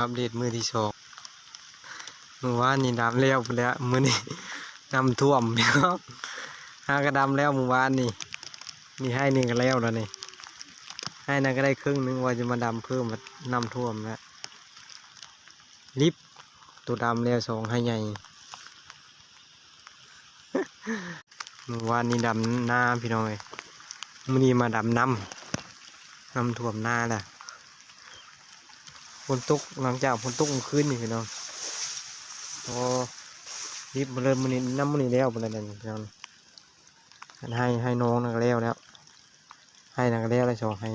ອັບເດດມື້ທີສອງ ມື້ວານນີ້ດຳແລ້ວພຸ້ນແຫຼະ ມື້ນີ້ນ້ຳຖ້ວມ ພີ່ນ້ອງ. ຫາກະດຳແລ້ວມື້ວານນີ້ ນີ້ໄຮ່ນີ້ກະແລ້ວແລ້ວນີ້ ໄຮ່ນັ້ນກະໄດ້ເຄິ່ງໜຶ່ງ ວ່າຈະມາດຳເພີ່ມ ນ້ຳຖ້ວມແລ້ວ ລິບ ໂຕດຳແລ້ວສອງໄຮ່ໃຫຍ່. ມື້ວານນີ້ດຳນາພີ່ນ້ອງເອີຍ ມື້ນີ້ມາດຳນ້ຳ ນ້ຳຖ້ວມນາແລ້ວ ຝົນຕົກ ຫຼັງຈາກຝົນຕົກມື້ຄືນນີ້ພີ່ນ້ອງ. ໂອ້ ລິບໝົດເລີຍມື້ນີ້ ນຳມື້ນີ້ແລ້ວໝົດແລ້ວນີ້ພີ່ນ້ອງ. ອັນໄຮ່ ໄຮ່ນອງນັ້ນກະແລ້ວແລ້ວ ໄຮ່ນັ້ນກະແລ້ວແລ້ວສອງໄຮ່.